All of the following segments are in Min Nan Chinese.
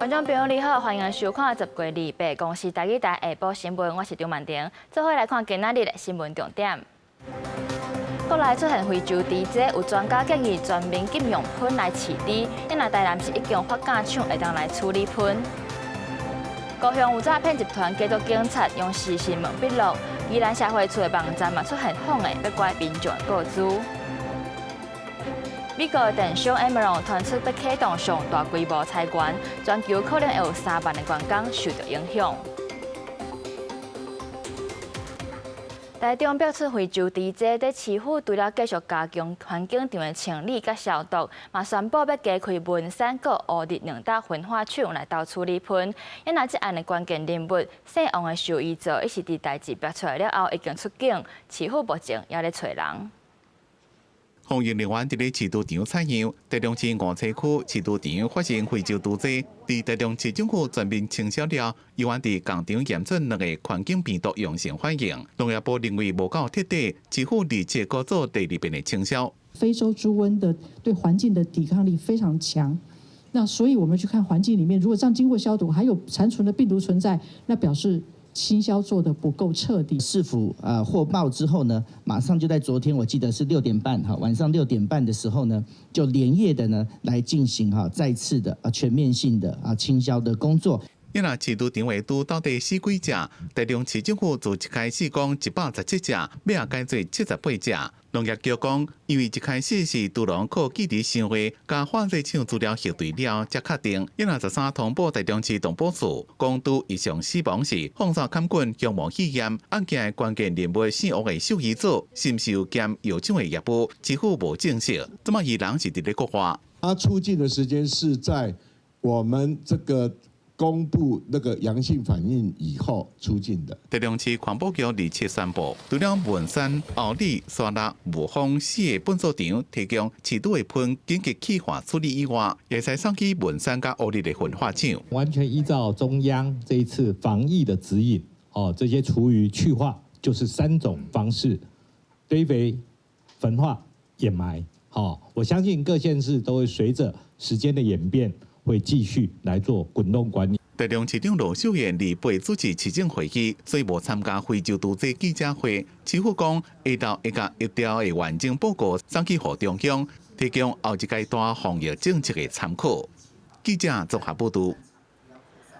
觀眾朋友你好，歡迎收看10月28公視台語台下晡新聞，我是張曼婷。做伙來看今仔日的新聞重點。國內出現非洲豬災，有專家建議全面禁用噴來飼豬，因為台南市已經發酵廠會當來處理噴。高雄有詐騙集團家族警察用視訊問筆錄，宜蘭社會處的網站嘛出現謊的，欲拐民眾的個資。美國電商 Amazon 傳出欲啟動上大規模裁員，全球可能會有3萬個員工受著影響。台中爆出非洲豬災，佇市府除了繼續加強環境場的清理佮消毒，嘛宣布欲加開文山閣烏日兩搭焚化廠來鬥處理噴。因為這案的關鍵人物姓王的獸醫座，伊是佇代誌爆出來了後已經出境，市府目前猶咧揣人。防疫人員佇咧飼豬場採樣，台中市梧棲區飼豬場發生非洲豬災，佇台中市政府全面清消了，猶原佇工場驗出兩個環境病毒陽性反應。農業部認為無夠徹底，市府立即閣做第二遍的清消。非洲豬瘟的對環境的抵抗力非常強，那所以我們去看環境裡面，如果這樣經過消毒，還有殘存的病毒存在，那表示清消做得不夠徹底。市府獲報之後呢，馬上就在昨天，我記得是六點半哈，晚上六點半的時候呢，就連夜的呢來進行哈再次的全面性的清消的工作。因為飼豬場的豬到底死幾隻？台中市政府自一開始講117隻，尾仔改做78隻。農業局講，因為一開始是豬農靠記者商會佮化驗廠資料核對了才確定。因為13通報台中市動保處，講豬異常死亡是放線桿菌胸膜肺炎。案件的關鍵人物姓王的獸醫座，是毋是有兼藥廠的業務，似乎無證實。這擺伊人是佇咧國外。他出境的時間是在我們這個公布那個陽性反應以後出境的。台中市環保局27宣布，除了文山、后里、沙鹿、霧峰四个糞掃場提供飼豬的糞緊急氣化處理以外，會使送去文山佮烏日的焚化廠。完全依照中央這一次防疫的指引，哦，這些廚餘去化就是三種方式：堆肥、焚化、掩埋。好，我相信各縣市都會隨着時間的演變，會繼續來做滾動管理。台中市長盧秀燕28主持市政會議，所以無參加非洲豬災記者會。市府講，下晝會共疫調的完整報告送去予中央，提供後一階段防疫政策的參考。記者綜合報導。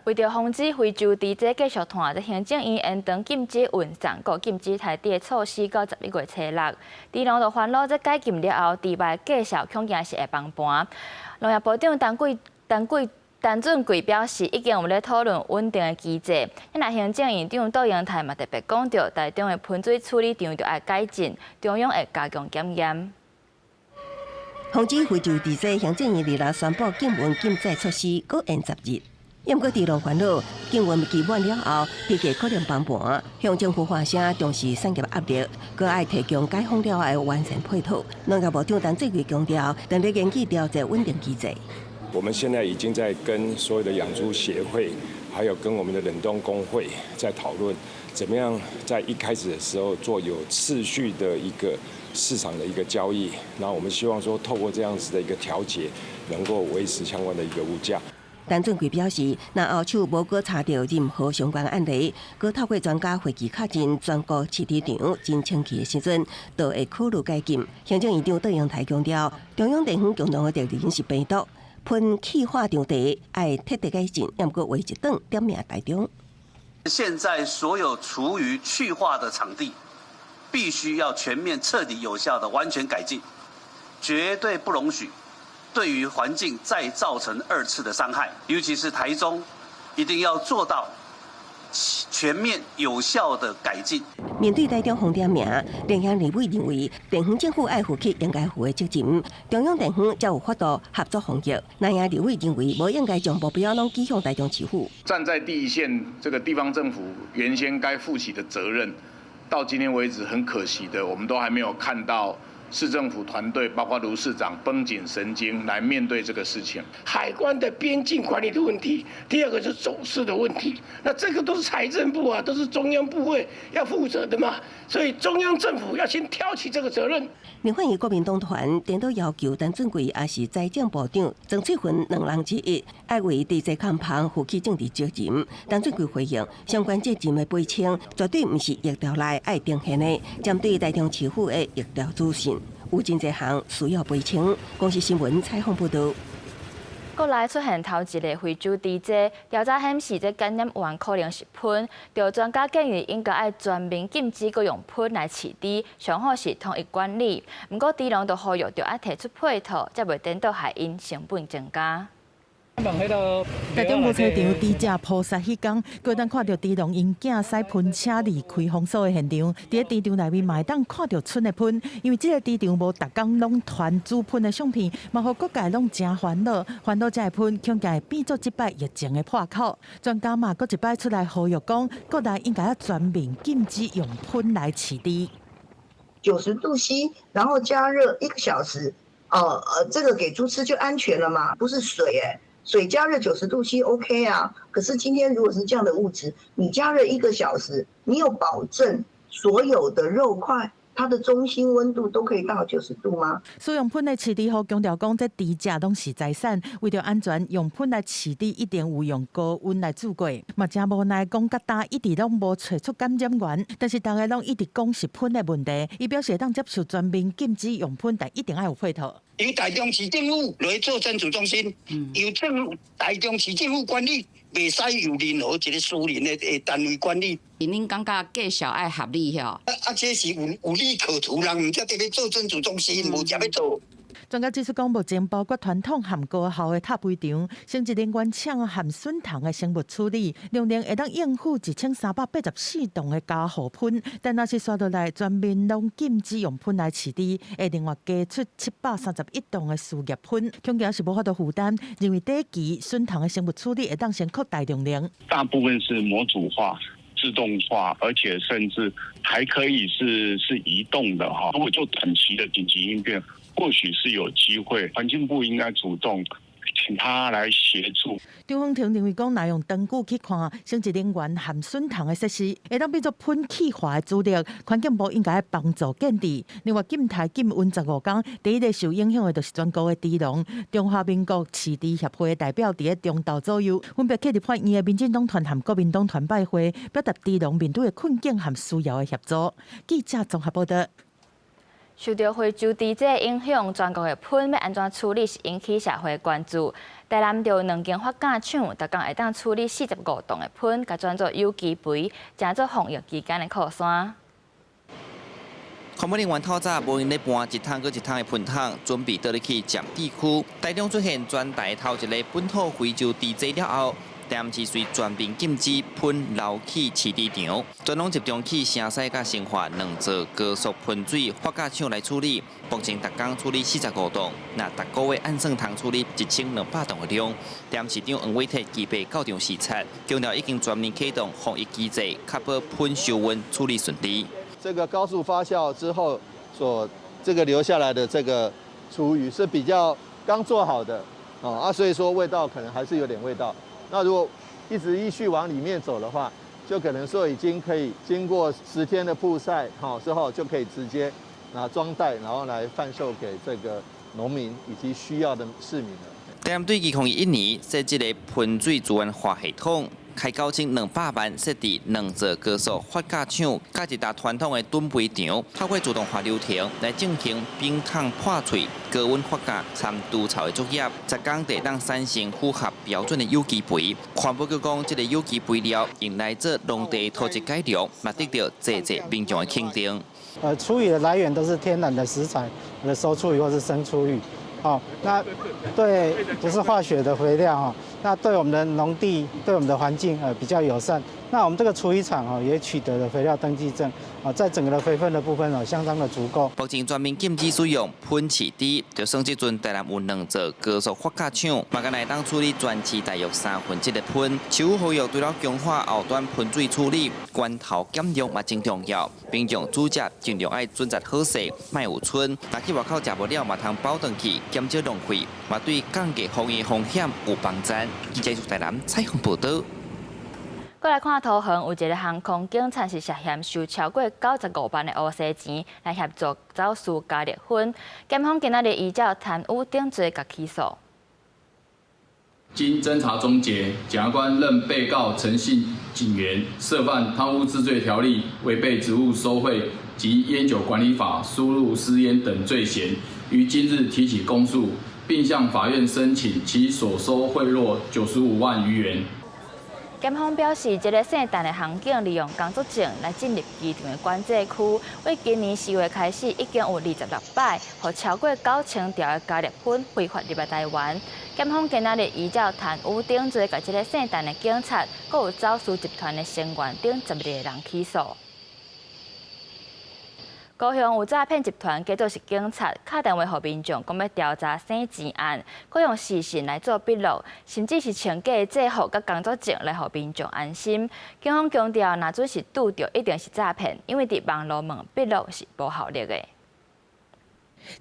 為著防止非洲豬災繼續傳，行政院延長禁止運送、閣禁止刣豬的措施到11月初六。豬農就煩惱，這解禁了後，豬肉價數恐驚是會崩盤。農業部長陳俊貴表示，已經有咧討論穩定的機制。那行政院長杜英台嘛特別講著，台中的噴水處理廠著愛改進，中央會加強檢驗。防止非洲豬災，行政院26宣布禁運禁載措施，閣延10日。毋過豬農煩惱，禁運期滿了後，豬價可能崩盤。鄉政府發聲重視產業壓力，閣愛提供解封了後的完善配套。農業部長陳俊貴強調，正咧研究調節穩定機制。我們現在已經在跟所有的養豬協會，還有跟我們的冷凍工會在討論，怎麼樣在一開始的時候做有次序的一個市場的一個交易。那我們希望說，透過這樣子的一個調節，能夠維持相關的一個物價。陳俊貴表示，若後手無閣查著任何相關案例，閣透過專家會議確認全國飼豬場真清氣的時陣，就會考慮解禁。行政院長杜英台強調，中央地方共同的敵人是病毒。噴氣化場地愛徹底改進，毋過話一轉點名台中。現在所有廚餘去化的場地，必須要全面、徹底、有效的完全改進，絕對不容許對於環境再造成二次的傷害。尤其是台中，一定要做到全面有效的改進。面對台中紅點名，連鄉立委認為，地方政府愛負起應該負的責任，中央地方才有法度合作防疫。南亞立委認為，無應該將目標攏指向台中市府。站在第一線，這個地方政府原先該負起的責任，到今天為止，很可惜的，我們都還沒有看到市政府團隊，包括盧市長，繃緊神經來面對這個事情。海關的邊境管理的問題，第二個是走私的問題，那這個都是財政部啊，都是中央部會要負責的嘛，所以中央政府要先挑起這個責任。民法院國民黨團顛倒要求陳俊貴抑是財政部長曾翠雲兩人之一，愛為豬隻控芳負起政治責任。陳俊貴回應，相關責任的釐清，絕對毋是疫調內愛呈現的，針對台中市府的疫調資訊，有真濟項需要釐清。公視新聞採訪報導。國內出現頭一个非洲豬災，調查顯示這感染源可能是噴。著專家建議應該愛全面禁止閣用噴來飼豬，上好是統一管理。毋過豬農就呼籲著愛提出配套，才袂顛倒害𪜶成本增加。台中木菜場豬隻撲殺彼工，閣當看著豬農𪜶囝駛噴車離開封鎖的現場。佇咧豬場內面嘛會當看著賰的噴，因為這个豬場無逐工攏傳豬噴的相片，嘛予各界攏誠煩惱，煩惱這个噴恐驚會變做這擺疫情的破口。專家嘛，閣一擺出來呼籲講，國內應該愛全面禁止用噴來飼豬。 90度 C，然後加熱一個小時，這個給豬吃就安全了嘛？不是水欸。水加熱90度 C OK 啊，可是今天如果是這樣的物質，你加熱一個小時，你有保證所有的肉塊它的中心溫度都可以到90度嗎？使用噴的飼豬戶強調講，這豬隻攏是財產，為著安全，用噴來飼豬一定有用高溫來煮過。嘛，誠無奈講，佮今一直攏無揣出感染源，但是大家攏一直講是噴的問題。伊表示會當接受全面禁止用噴，但一定愛有配套。由台中市政府來做診治中心，由政府台中市政府管理，袂使由任何一个私人的單位管理。恁感覺價數愛合理吼？啊，這是有利可圖，人毋才佇咧做診治中心，無才欲做。專家指出講，目前包括傳統和高效的塔肥場、生質能源廠和筍蟲的生物處理，量能會當應付1384噸的加護噴。但若是紲落來全面攏禁止用噴來飼豬，會另外加出731噸的事業噴，恐驚是無法度負擔。認為短期筍蟲的生物處理會當先擴大量能。大部分是模組化、自動化，而且甚至還可以是移動的哈。如果做短期的緊急應變，或許是有機會，環境部應該主動請他來協助。張鳳婷認為講，若用長久去看，生質能源和筍蟲的設施，會當變做噴氣化的主力，環境部應該幫助建置。另外，禁台禁運15工，第一个受影響的就是全國的豬農。中華民國飼豬協會的代表佇咧中晝左右，分別去立法院的民進黨團和國民黨團拜會，表達豬農面對的困境和需要的協助。記者綜合報導。受著非洲豬災影響，全國的噴欲按怎處理是引起社會關注。台南著有兩間發酵廠，逐工會當處理45噸的噴，共轉做有機肥，成做防疫期間的靠山。環保人員透早無閒咧搬一桶閣一桶的噴桶，準備倒入去佔地區。台中出現全台頭一个本土非洲豬災了後，台南市遂全面禁止噴流去飼豬場，全攏集中去城西佮新化兩座高速噴水發酵廠來處理。目前逐工處理45噸，若逐個月按算通處理1200噸的量。台南市長黃偉哲預備到場視察，強調已經全面啟動防疫機制，確保噴收運處理順利。這個高速發酵之後所這個留下來的這個廚餘是比較剛做好的，啊，所以說味道可能還是有點味道。那如果一直繼續往裡面走的話，就可能說已經可以經過10天的曝曬，好之後就可以直接拿裝袋，然後來販售給這個農民以及需要的市民了。台南對2021年設置的噴水資源化系統，開9200萬設置兩座高速發酵廠，佮一台傳統的囤肥場，透過自動化流程來進行冰桶破碎、高溫發酵、摻除臭的作業，10工就會當產生符合標準的有機肥。環保局講，這个有機肥料用來做農地土質改良，嘛得著濟濟民眾的肯定。廚餘的來源都是天然的食材的餿廚餘或是生廚餘，哦，那對，不是化學的肥料哈。那對我們的農地、對我們的環境比較友善。那我們這個廚餘廠哦也取得了肥料登記證，啊，在整個的肥分的部分哦相當的足夠。目前全面禁止使用噴飼豬，就算這陣台南有兩座高速發酵廠，嘛干焦會當處理全市大約1/3的糞。市府呼籲除了強化後端噴水處理，源頭減量嘛真重要。民眾煮食盡量愛選擇好勢，莫有賰。若去外口食無了，嘛通包轉去，減少浪費，嘛對降低防疫風險有幫助。記者台南採訪報導。過來看桃園有一个航空警察是涉嫌收超過95萬的烏紗錢來協助走私加熱薰，檢方今仔日依照貪污等罪共起訴。經偵查終結，檢察官認被告陳姓警員涉犯貪污治罪條例、違背職務收賄及菸酒管理法輸入私菸等罪嫌，於今日提起公訴，並向法院申請其所收賄賂95萬餘元。檢方表示，這个姓陳的航警利用工作證來進入機場的管制區，為今年4月開始，已經有26擺，予超過9000條的加熱薰非法入來台灣。檢方今仔日依照貪污等罪，共這个姓陳的警察，閣有走私集團的成員等12个人起訴。高雄有詐騙集團，假做是警察，敲電話予民眾，講欲調查洗錢案，閣用視訊來做筆錄，甚至是穿假的制服佮工作證來予民眾安心。警方強調，若準是拄著，一定是詐騙，因為佇網路問筆錄是無效力的。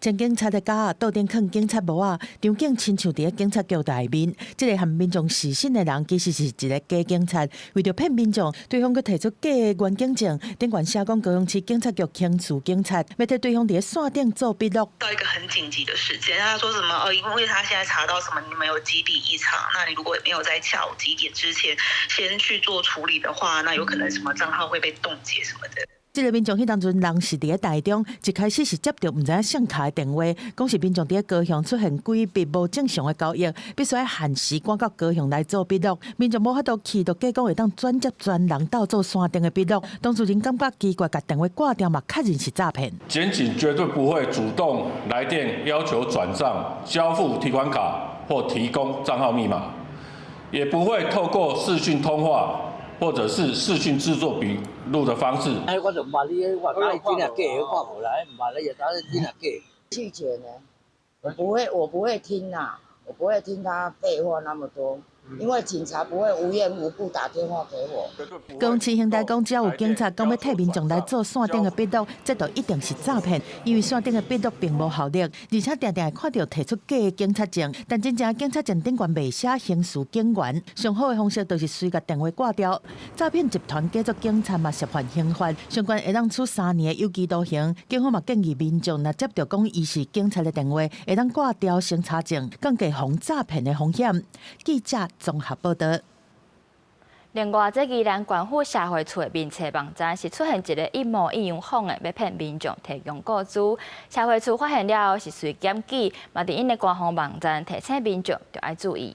穿警察的甲仔，桌頂囥警察帽仔，場景親像佇咧警察局內面。這个和民眾視訊的人，其實是一个假警察，為著騙民眾，對方閣提出假的員警證，頂懸寫講高雄市警察局刑事警察，欲替對方佇咧線頂做筆錄。到一個很緊急的事件，他說什麼？哦，因為他現在查到什麼，你們有幾筆異常，那你如果沒有在下午幾點之前先去做處理的話，那有可能什麼帳號會被凍結什麼的。這个民眾彼當陣人是佇咧台中，一開始是接著毋知影誰敲的電話，講是民眾佇咧高雄出現幾筆無正常的交易，必須愛限時趕到高雄來做筆錄。民眾無法度去，就假講會當轉接專人鬥做線頂的筆錄。當事人感覺奇怪，共電話掛掉嘛，確認是詐騙。檢警絕對不會主動來電要求轉賬、交付提款卡或提供帳號密碼，也不會透過視訊通話或者是視訊製作筆錄的方式。哎，我就毋捌你，我打你真也假，我看無來，毋捌你就打你真也假。拒絕呢？我不會，我不會聽呐，我不會聽他廢話那麼多。因為警察不會無緣無故打電話給我。高雄市刑大講，只要有警察講欲替民眾來做線頂的筆錄，這就一定是詐騙，因為線頂的筆錄並無效力，而且定定會看著提出假的警察證，但真正警察證頂懸袂寫刑事警員。上好的方式就是隨共電話掛掉。詐騙集團假作警察嘛涉犯刑法，上懸會當處3年的有期徒刑。警方嘛建議民眾若接著講伊是警察的電話，會當掛掉先查證，降低防詐騙的風險。記者綜合報導。另外，這宜蘭縣府社會處的面冊網站是出現一个一模一樣仿的，欲騙民眾提供個資。社會處發現了後是隨檢舉，嘛佇𪜶的官方網站提醒民眾著愛注意。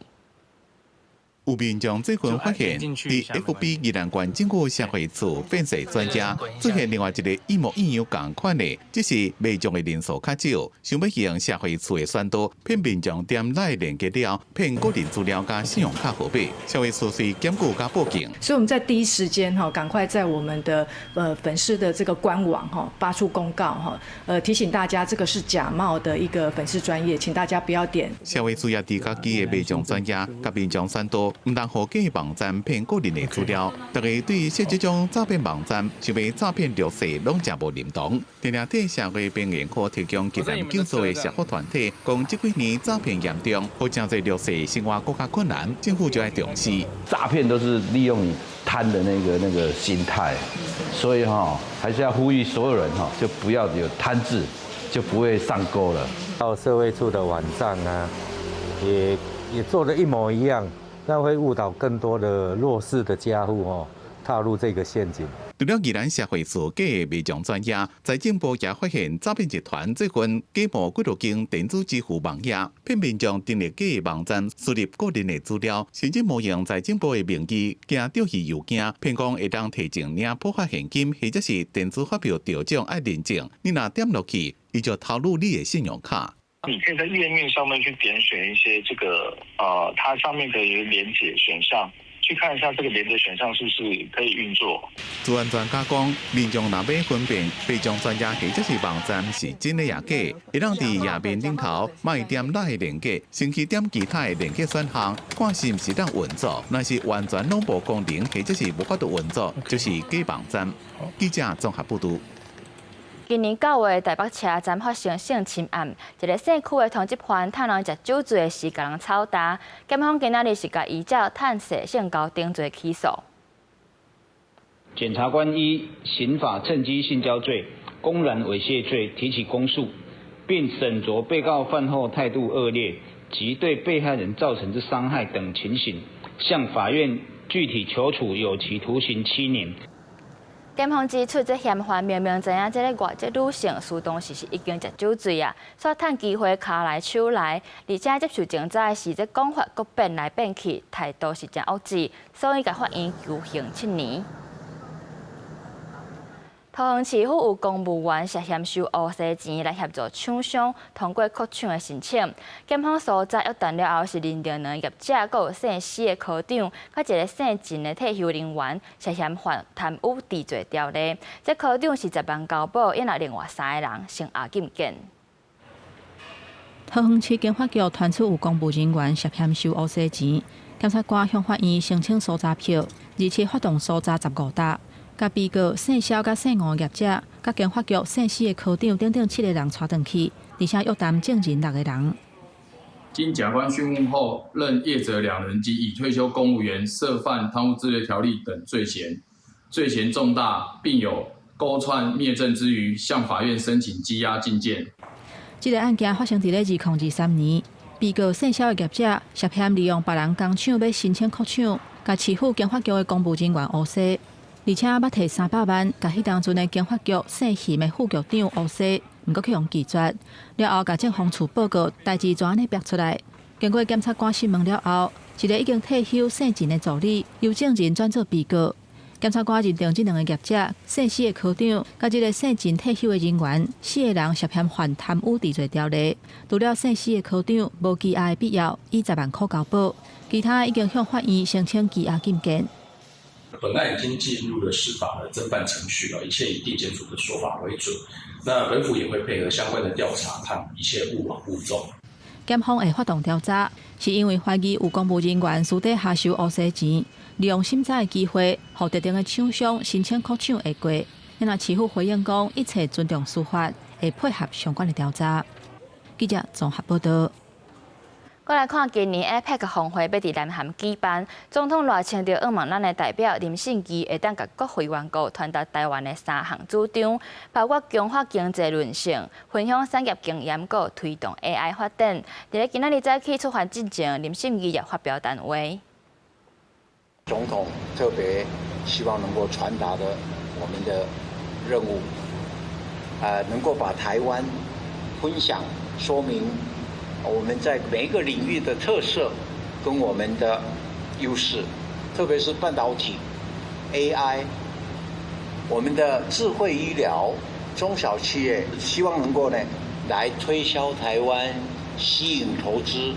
有民眾最近發現，佇 FB 宜蘭縣政府社會處粉絲專頁出現另外一个一模一樣仝款的，只是賣相的人數較少，想欲用社會處的宣導騙民眾點來連結了，騙個人資料佮信用卡號碼，社會處隨檢舉佮報警。所以我們在第一時間哈，趕快在我們的粉絲的這個官網哈發出公告哈，提醒大家這個是假冒的一個粉絲專頁，請大家不要點。社會處也佇家己的賣相專頁共民眾宣導。毋通予假網站騙個人的資料，大家對設這種詐騙網站，想欲詐騙弱勢，攏誠無認同。定定替社會邊緣科提供急難救助的社福團體，講這幾年詐騙嚴重，予誠濟弱勢生活閣較困難，政府就愛重視。詐騙都是利用你貪的那個心態，所以哈，還是要呼籲所有人哈，就不要有貪字，就不會上鈎了。到社會處的網站啊，也做得一模一樣。那會誤導更多的弱勢的家戶哦，踏入這個陷阱。除了宜蘭社會處假賣相專頁，財政部也發現詐騙集團最近假冒幾多間電子支付網頁，騙民眾登入假網站，輸入個人的資料，甚至冒用財政部的名義，寄釣魚郵件，騙講會當提前領普發現金，或者是電子發票兌獎愛認證，你若點落去，伊就偷錄你的信用卡。你可以在頁面上面去點選一些這個，它上面的一個連結選項，去看一下這個連結選項是不是可以運作。資安專家講，民眾若欲分辨被詐專頁或者是網站是真的抑假，會當佇頁面頂頭莫點哪个連結，先去點其他的連結選項，看是毋是當運作。若是完全攏無功能，或者是無法度運作，就是假網站。記者綜合報導。今年9月，台北車站發生性侵案，一个姓區的通緝犯趁人食酒醉時，共人操刀。檢方今仔日是共依照趁勢性交等罪起訴。檢察官依刑法趁機性交罪、公然猥褻罪提起公訴，並審酌被告犯後態度惡劣及對被害人造成之傷害等情形，向法院具體求處有期徒刑7年。檢方指出，這嫌犯明明知影這个外籍女性事當時是已經食酒醉啊，煞趁機會跤來手來，而且接受偵查時，這講法閣變來變去，態度是誠惡質，所以共法院求刑7年。桃園市府有公務員涉嫌收烏西錢來協助廠商通過擴廠的申請，檢方搜查約談了後是認定兩个業者，閣有姓施的科長，佮一个姓陳的退休人員涉嫌犯貪污治罪條例。這科長是10萬交保，抑若另外三个人先押禁見。桃園市經發局傳出有公務人員涉嫌收烏西錢，檢察官向法院申請搜查票，而且發動搜查15沓。共被告姓蕭佮姓吳業者，佮經發局姓施的科長等等七个人帶轉去，而且約談證人六个人。經檢察官訊問後，認業者兩人及已退休公務員涉犯貪污治罪條例等罪嫌，罪嫌重大，並有勾串滅證之虞，向法院申請羈押禁見。這个案件發生佇咧2023年，被告姓蕭的業者涉嫌利用別人工廠欲申請擴廠，共市府經發局的公務人員烏西。而且捌提300萬，共彼當陣的經發局姓邢的副局長烏西，毋過去予拒絕。了後，共政風處報告，代誌就按呢爆出來。經過檢察官訊問了後，一个已經退休姓陳的助理，由證人轉做被告。檢察官認定這兩个業者，姓施的科長，佮這个姓陳退休的人員，四个人涉嫌犯貪污治罪條例。除了姓施的科長無羈押的必要，以10萬箍交保，其他已經向法院申請羈押禁見。本案已經進入了司法的偵辦程序了，一切以地檢署的說法為準。那本府也會配合相關的調查，判一切勿枉勿縱。檢方會發動調查，是因為懷疑有公務人員私底下收烏西錢，利用審查的機會，予特定的廠商申請擴廠會過。若市府回應講，一切尊重司法，會配合相關的調查。記者綜合報道。過來看，今年 APEC 峰會欲佇南韓舉辦，總統賴清德向望咱的代表林信義會當共國會員國傳達台灣的三項主張，包括強化經濟韌性、分享產業經驗，閣推動 AI 發展。佇咧今仔日早起出發進前，林信義也發表談話。總統特別希望能夠傳達的我們的任務，能夠把台灣分享說明。我們在每一個領域的特色跟我們的優勢，特別是半導體、AI，我們的智慧醫療、中小企業，希望能夠呢來推銷台灣，吸引投資，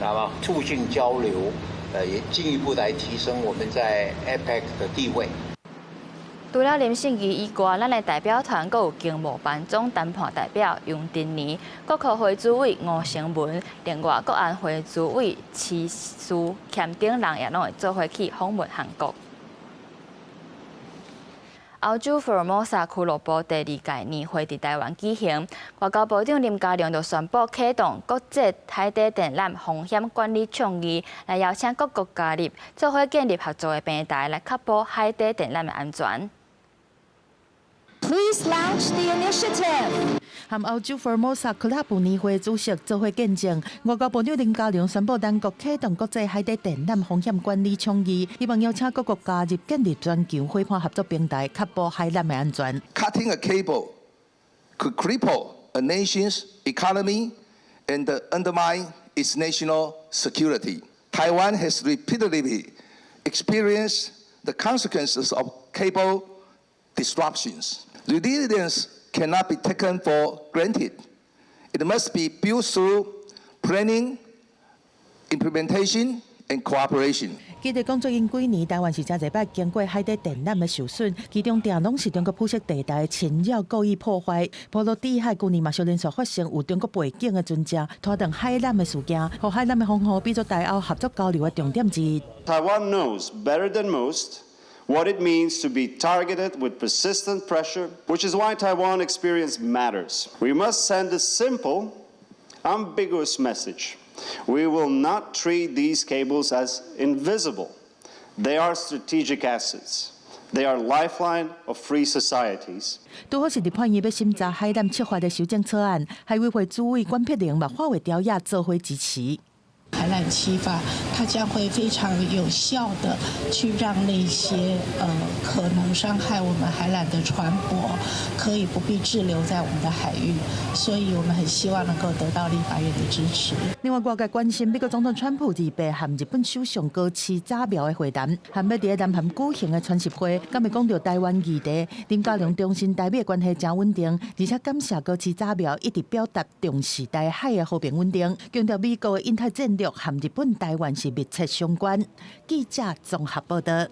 那麼促進交流，也進一步來提升我們在 APEC 的地位。除了林信義以外，咱的代表團閣有經貿辦總談判代表楊振寧、國科會主委吳成文，另外國安會主委徐思謙等人也攏會做伙去訪問韓國。歐洲福爾摩沙俱樂部第二屆年會佇台灣舉行，外交部長林佳龍就宣布啟動國際海底電纜風險管理倡議，來邀請各國加入，做伙建立合作的平台，來確保海底電纜的安全。 Please launch the initiative。和歐洲福爾摩沙俱樂部年會主席做伙見證，外交部長林佳龍宣布，咱國啟動國際海底電纜風險管理倡議，希望邀請各國加入建立全球伙伴合作平台，確保海纜的安全。 Cutting a cable could cripple a nation's economy and undermine its national security. Taiwan has repeatedly experienced the consequences of cable disruptions. Resilience cannot be taken for granted. It must be built through planning, implementation, and cooperation. 記得講最近幾年，台灣是誠濟擺經過海底電纜的受損，其中定攏是中國灰色地帶侵擾故意破壞。波羅的海舊年嘛，小連續發生有中國背景的船隻拖斷海纜的事件，予海纜的防護變做台歐合作交流的重點之一。 Taiwan knows better than most what it means to be targeted with persistent pressure, which is why Taiwan experience matters. We must send a simple, unambiguous message. We will not treat these cables as invisible. They are strategic assets. They are lifeline of free societies. 拄好是立法院欲審查海纜七法的修正草案，海委會主委管碧玲嘛發話調也做伙支持。海纜七法，它將會非常有效的去讓那些可能傷害我們海纜的船舶，可以不必滯留在我們的海域，所以我們很希望能夠得到立法院的支持。另外，外界關心美國總統川普28和日本首相高市早苗的會談，和欲佇南韓舉行的川習會，敢會講著台灣議題？林佳龍重申台美關係誠穩定，而且感謝高市早苗一直表達重視台海的和平穩定，強調美國的印太戰略和日本、台灣是密切相關。記者綜合報道。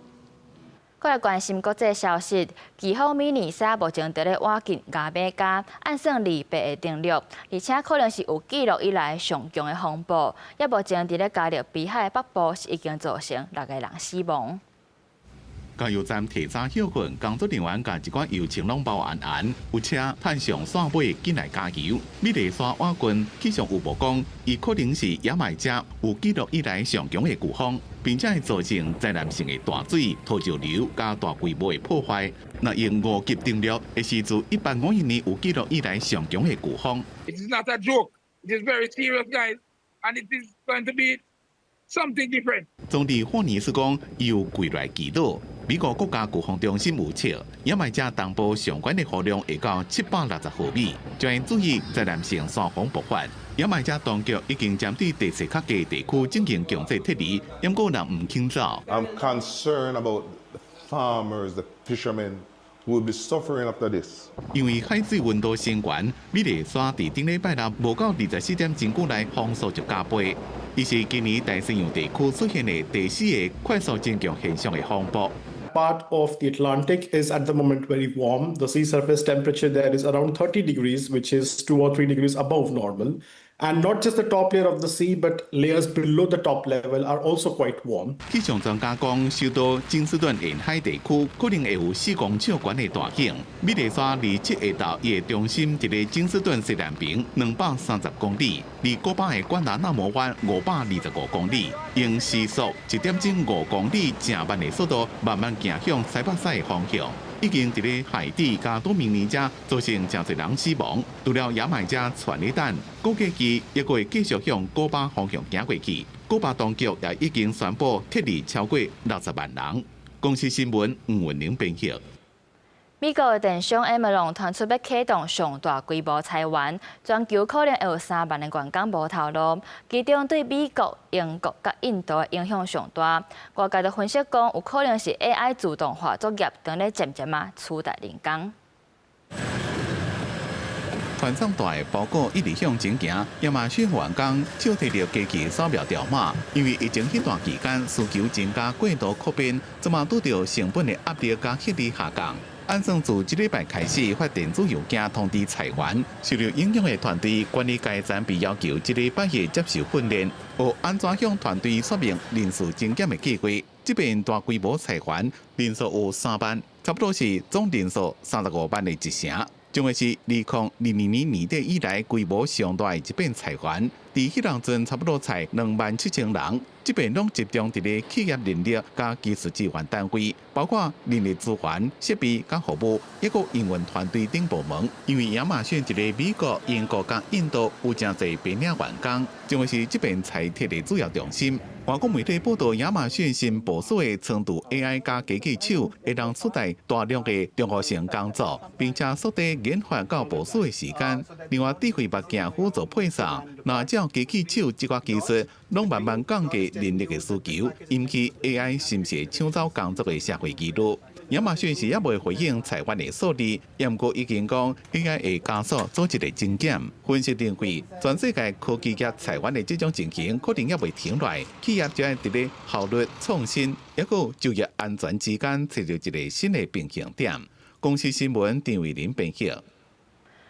過來關心國際消息，颶風米妮莎目前佇咧倚近牙買加，按算28會登陸，而且可能是有記錄以來上強的風暴。也目前佇咧加勒比海北部是已經造成六個人死亡。加油站提早歇睏，工作人員共一寡油槍攏包絚絚，有車趁上線尾進來加油。米麗莎倚近氣象預報講，伊可能是牙買加有記錄以來上強的颶風，並且會造成災難性的大水、土石流佮大規模的破壞。若用5級登陸，會是自1851年有記錄以來上強的颶風。 It is not a joke. It is very serious, guys, and it is going to be something different. 總理霍尼斯講，伊有跪來祈禱。美國國家颶風中心預測，牙買加東部上懸的雨量會到760毫米，將會注意災難性山洪爆發。牙買加當局已經針對地勢較低地區進行強制撤離，毋過人毋肯走。 I'm concerned about the farmers, the fishermen who will be suffering after this. 因為海水溫度升懸，米麗莎佇頂禮拜六無到24點鐘久內風速就加倍。伊是今年大西洋地區出現的第四个快速增強現象的風暴。 Part of the Atlantic is at the moment very warm. The sea surface temperature there is around 30 degrees, which is 2 or 3 degrees above normal. And not just the top layer of the sea, but layers below the top level are also quite warm. 氣象專家講，首都金斯頓沿海地區可能會有4公尺懸的大湧。米麗莎27下晝，伊的中心佇咧金斯頓西南邊230公里，離古巴的關達納摩灣525公里，用時速1.5公里誠慢的速度慢慢行向西北西的方向。已經佇咧海地佮多明尼加造成誠濟人死亡。除了牙買加傳咧等，估計伊猶閣會繼續向古巴方向行過去。古巴當局也已經宣布撤離超過60萬人。公視新聞吳文玲編譯。美國的電商 Amazon 傳出欲啟動上大規模裁員，全球可能會有3萬个員工無頭路，其中對美國、英國佮印度的影響上大。外界就分析講，有可能是 AI 自動化作業正咧漸漸仔取代人工。傳送帶包裹一直向前行，亞馬遜員工少提著機器掃描條碼，因為疫情彼段期間需求增加過度擴編，這馬拄著成本的壓力佮效率下降。按算自這禮拜開始發電子郵件通知裁員，受著影響的團隊管理階層被要求這禮拜日接受訓練，學按怎向團隊說明人事精簡的計劃。這遍大規模裁員人數有3萬，差不多是總人數35萬的一成。將會是2022年年底以來規模上大的一遍裁員，佇彼當陣差不多裁2萬7千人，這遍攏集中佇咧企業人力佮技術支援單位，包括人力資源、設備佮服務，抑閣營運團隊等部門。因為亞馬遜佇咧美國、英國佮印度有誠濟白領員工，將會是這遍裁撤的主要重心。外國媒體報導，亞馬遜新部署的倉儲 AI 佮機器手，會當取代大量的重複性工作，並且縮短研發到部署的時間。另外，智慧目鏡輔助配送，若照機器手這寡技術，攏慢慢降低人力的需求，引起 AI 是毋是搶走工作的社會疑慮。亞馬遜是猶未回應裁員的數字，毋過已經講 AI 會加速做一個精簡。分析認為，全世界科技業裁員的這種情形可能猶未停落來，企業就愛佇咧效率創新，抑閣就業安全之間揣著一個新的平衡點。公視新聞陳慧琳編譯。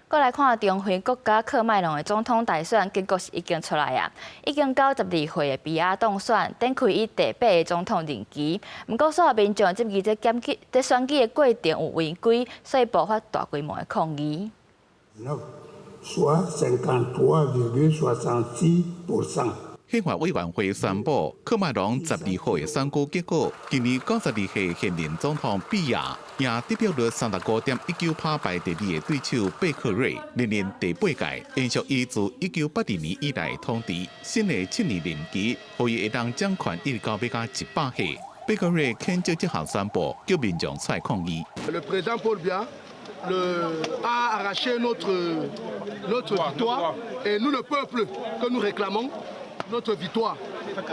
閣來看中非國家喀麥隆的總統大選結果是已經出來啊，已經92歲的比亞當選，展開伊第八个總統任期。毋過所有民眾質疑這檢舉、這選舉的過程有違規，所以爆發大規模的抗議。 Soit 53,66%。憲法委員會宣布，喀麥隆12號的選舉結果，今年92歲現任總統比亞贏得票率35.19%，排第二的對手貝克瑞連任第八屆，延續伊自1982年以來統治新的7年任期，予伊會當掌權一直到欲甲100歲。貝克瑞譴責這項宣布，叫民眾出來抗議。 Le président Paul Biya a arraché notre victoire et nous, le peuple, que nous réclamons notre victoire.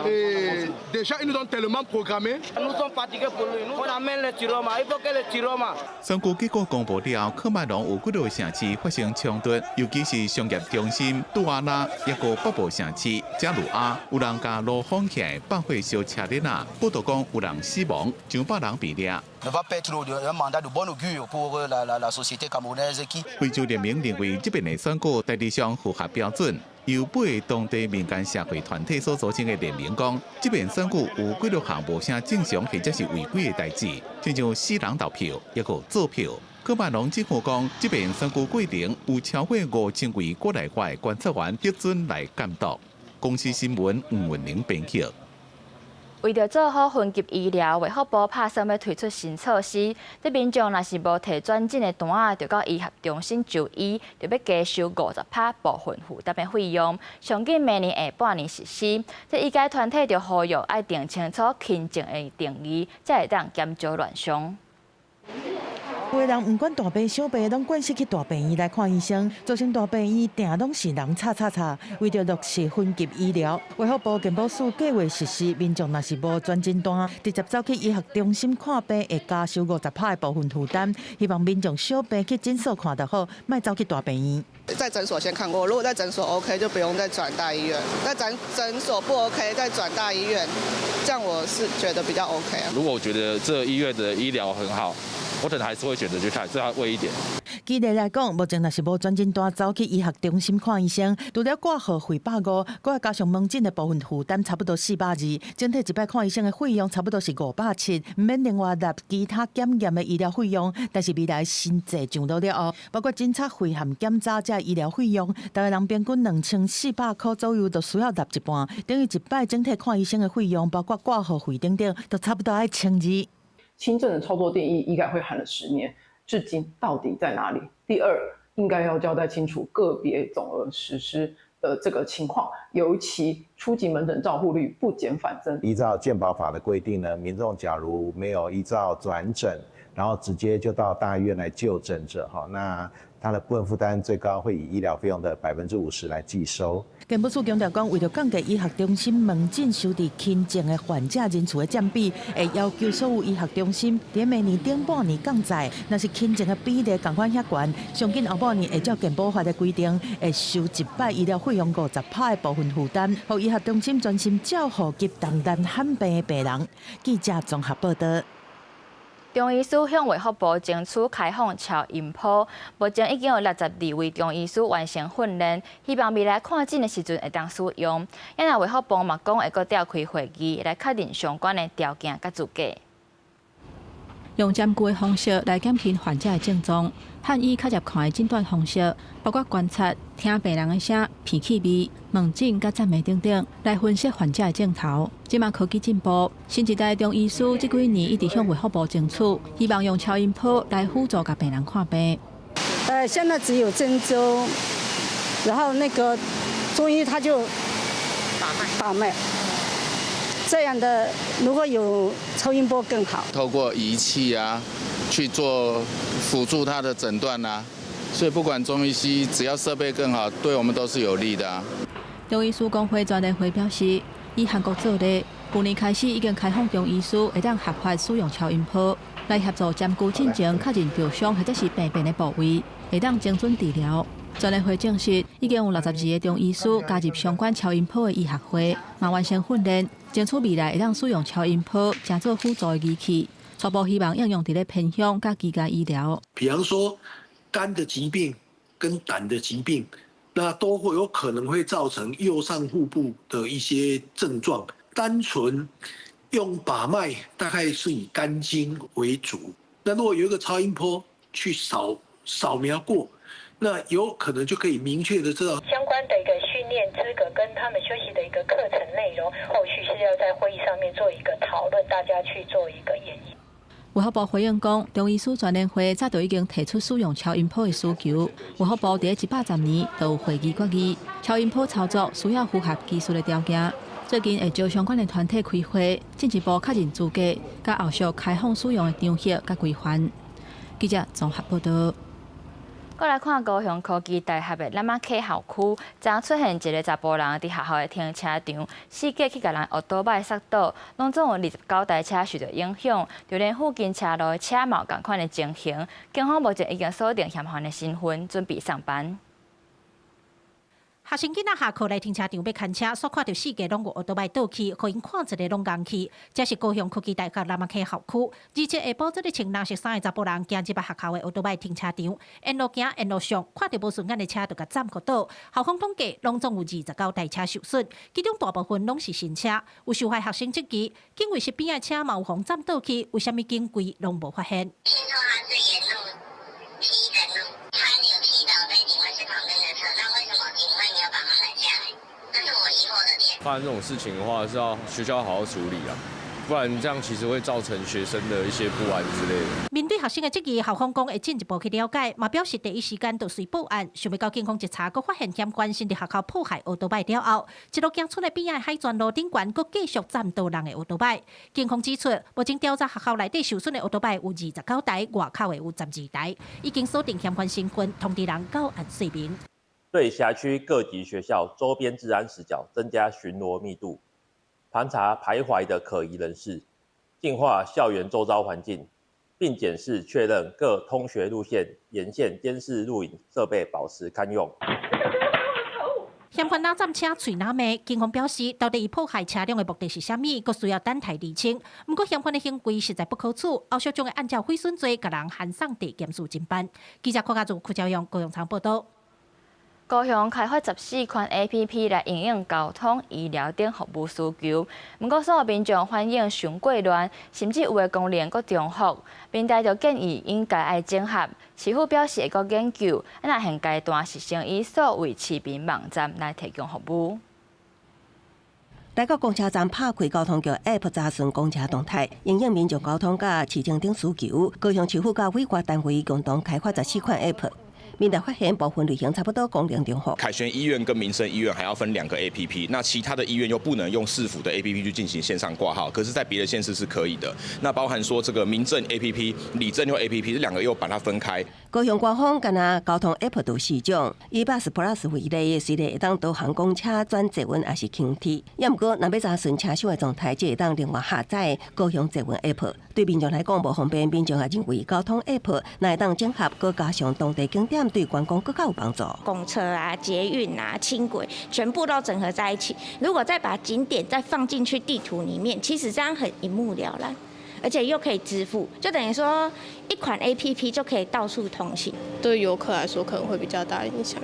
Et déjà, ils nous ont tellement programmé. Nous sommes fatigués pour lui. Nous, on amène le Tchiroma. Il faut que le Tchiroma. 選舉結果公布了後，喀麥隆有幾个城市發生衝突，尤其是商業中心杜阿拉，抑閣北部城市加魯阿，有人共爐封起來放火燒車輪仔，報道講有人死亡，上百人被掠。 Ne va pas être un mandat de bon augure pour la société camerounaise qui. 非洲聯盟認為這遍的選舉大致上符合標準。由八个當地民間社會團體所組成的聯盟講，這遍選舉有幾多項無啥正常或者是違規的代誌，親像死人投票，抑閣做票。喀麥隆政府講，這遍選舉過程有超過5000位國內外觀察員核准來監督。公視新聞吳文玲編輯。為著做好分級醫療，衛福部拍算欲推出新措施。這民眾若是無提轉診的單仔，就到醫學中心就醫，就欲加收50%部分負擔的費用。上緊明年下半年實施。這醫界團體就呼籲愛定清楚輕症的定義，才會當減少亂象。有的人毋管大病小病，攏慣勢去大病院來看醫生，造成大病院定攏是人插插插。為著落實分級醫療，衛福部健保署計劃實施，民眾若是無轉診單，直接走去醫學中心看病，會加收50%的部分負擔。希望民眾小病去診所看就好，莫走去大病院。在診所先看過，如果在診所 OK，就不用再轉大醫院；在診所不 OK，再轉大醫院，這樣我是覺得比較 OK 啊。如果我覺得這個醫院的醫療很好，我可能還是會選擇去看，這樣貴一點。舉例來講，目前若是無轉診單走去醫學中心看醫生，除了掛號費150，閣愛加上門診的部分負擔，差不多420。整體一擺看醫生的費用差不多是570，毋免另外納其他檢驗的醫療費用。但是未來新制上路了後，包括診察費和檢查這醫療費用，逐个人平均2400箍左右，就需要納一半，等於一擺整體看醫生的費用，包括掛號費等等，都差不多愛1200。輕症的操作定義，醫改會喊了10年，至今到底在哪裡？第二，應該要交代清楚個別總額實施的這個情況，尤其初級門診照護率不減反增。依照健保法的規定呢，民眾假如沒有依照轉診，然後直接就到大醫院來就診者，哈，那他的部分負擔最高會以醫療費用的50%來計收。健保署強調講，為著降低醫學中心門診收治輕症的患者人數的佔比，會要求所有醫學中心佇明年頂半年降載，若是輕症的比例仝款遐懸，上緊後半年會照健保法的規定，會收一擺醫療費用50%的部分負擔，予醫學中心專心照護急重難罕病的病人。記者綜合報導。中醫師向衛福部爭取開放超音波，目前已經有62位中醫師完成訓練，希望未來看診的時陣會當使用。因為衛福部嘛講會閣召開會議來確認相關的條件佮資格。用針灸的方式來減輕患者的症狀，漢醫較入看的診斷方式，包括觀察、聽病人的聲、鼻氣味、問診佮診脈等等，來分析患者的症頭。這馬科技進步，新一代中醫師這幾年一直向衛福部爭取，希望用超音波來輔助共病人看病。現在只有針灸，然後那個中醫他就把脈。這樣的如果有超音波更好。透過儀器啊去做輔助他的診斷啊，所以不管中醫西醫，只要設備更好，對我們都是有利的啊。中醫師公會專聯會表示，以韓國做例，去年開始已經開放中醫師會當合法使用超音波，來協助針灸進前確認著傷或者是病變的部位，會當精準治療。全聯會證實，已經有62個中醫師加入相關超音波的醫學會，嘛完成訓練，爭取未來會當使用超音波，成做輔助的儀器。初步希望應用佇咧偏鄉佮居家醫療。比方說，肝的疾病跟膽的疾病，那都會有可能會造成右上腹部的一些症狀。單純用把脈，大概是以肝經為主。那如果有一個超音波去掃描過，那有可能就可以明確的知道相關的一個訓練資格跟他們修習的一個課程內容，後續是要在會議上面做一個討論，大家去做一個研議。衛福部回應講，中醫師全聯會早就已經提出使用超音波的需求。衛福部佇110年就有會議決議，超音波操作需要符合技術的條件。最近會召相關的團體開會，進一步確認資格，佮後續開放使用的場合佮規範。記者綜合報道。過來看高雄科技大學的喇嘛溪校區，昨出現一个查埔人佇學校的停車場，四界去共人烏多擺剎倒，攏總有29台車受著影響，就連附近車路的車嘛有仝款的情形。警方目前已經鎖定嫌犯的身份，準備送辦。學生囡仔下課來停車場欲牽車，煞看著四界攏有歐多擺倒去，予𪜶看一个攏戇去。這是高雄科技大學喇嘛溪校區，27下晡這个穿藍色衫的查埔人行入來學校的歐多擺停車場，沿路行沿路上，看著無順眼的車就共斬予倒。校方統計，攏總有29台車受損，其中大部分攏是新車。有受害學生質疑，警衛室邊的車嘛有予斬倒去，為啥物警衛攏無發現？聽說他是沿路劈整路，他有劈倒在警衛室旁邊的車，那為什麼警衛沒有把他攔下來？這是我疑惑的點。發生這種事情的話，是要學校好好處理啊，不然這樣其實會造成學生的一些不安之類的。面對學生的質疑，校方講會進一步去了解，嘛表示第一時間就隨報案。想欲到警方一查，閣發現嫌犯先佇學校破壞歐多擺了後，一路行出來邊仔的海泉路頂懸，閣繼續斬倒人的歐多擺。警方指出，目前調查學校內底受損的歐多擺有29台，外口的有12台，已經鎖定嫌犯身份，通知人到案說明。對轄區各級學校周邊治安死角增加巡邏密度，盤查徘徊的可疑人士，淨化校園周遭環境，並檢視確認各通學路線沿線監視錄影設備保持堪用。嫌犯若斬車喙若罵，警方表示，到底伊破壞車輛的目的是啥物，閣需要等待釐清。毋過嫌犯的行為實在不可取，後續將會按照毀損罪，共人函送地檢署偵辦。記者郭家祖、柯昭勇、高雄場報道。高雄開發14款 APP 來應用交通、醫療等服務需求，毋過所有民眾反應傷過亂，甚至有的功能閣重複。民代就建議應該愛整合，市府表示會閣研究，啊，若現階段是先以數位市民網站來提供服務。來到公車站拍開交通局 App 查詢公車動態，應用民眾交通佮市政等需求。高雄市府佮委託單位共同開發14款 App。民代發現部分類型差不多功能重複。凱旋醫院跟民生醫院還要分兩個 APP，那其他的醫院又不能用市府的 APP 去進行線上掛號，可是，在別的縣市是可以的。那包含說這個民政 APP、里政又 APP，這兩個又把它分開。高雄官方干焦交通 App 就四種，以巴士 Plus 為例，雖然會當導航公車轉捷運抑是輕鐵，也毋過若欲查詢車廂的狀態，才會當另外下載高雄捷運 App。對民眾來講無方便，民眾也認為交通 App 若會當整合，閣加上當地景點，對觀光閣較有幫助。公車啊、捷運啊、輕軌全部都整合在一起，如果再把景點再放進去地圖裡面，其實這樣很一目了然，而且又可以支付，就等於說一款 APP 就可以到處通行。對遊客來說可能會比較大影響。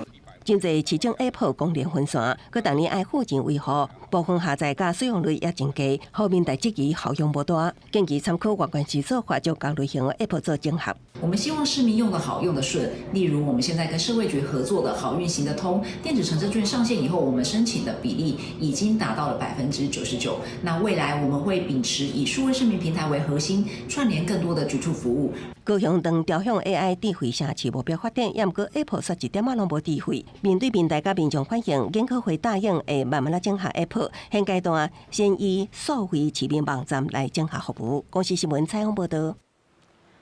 真濟市政 App 功能分散，閣逐年愛付錢維護，部分下載佮使用率也真低，予民代質疑效用無大。建議參考外縣市做法，將仝類型的 App 做整合。我們希望市民用得好，用得順。例如，我們現在跟社會局合作的好運行得通電子乘車券上線以後，我們申請的比例已經達到了99%。那未來我們會秉持以數位市民平台為核心，串聯更多的局處服務。高雄當朝向 AI 智慧城市目標發展，也毋過 App 煞一點仔攏無智慧。面對民代佮民眾反映，研考會答應會慢慢仔整合 App。現階段先以數位市民網站來整合服務。公視新聞採訪報道。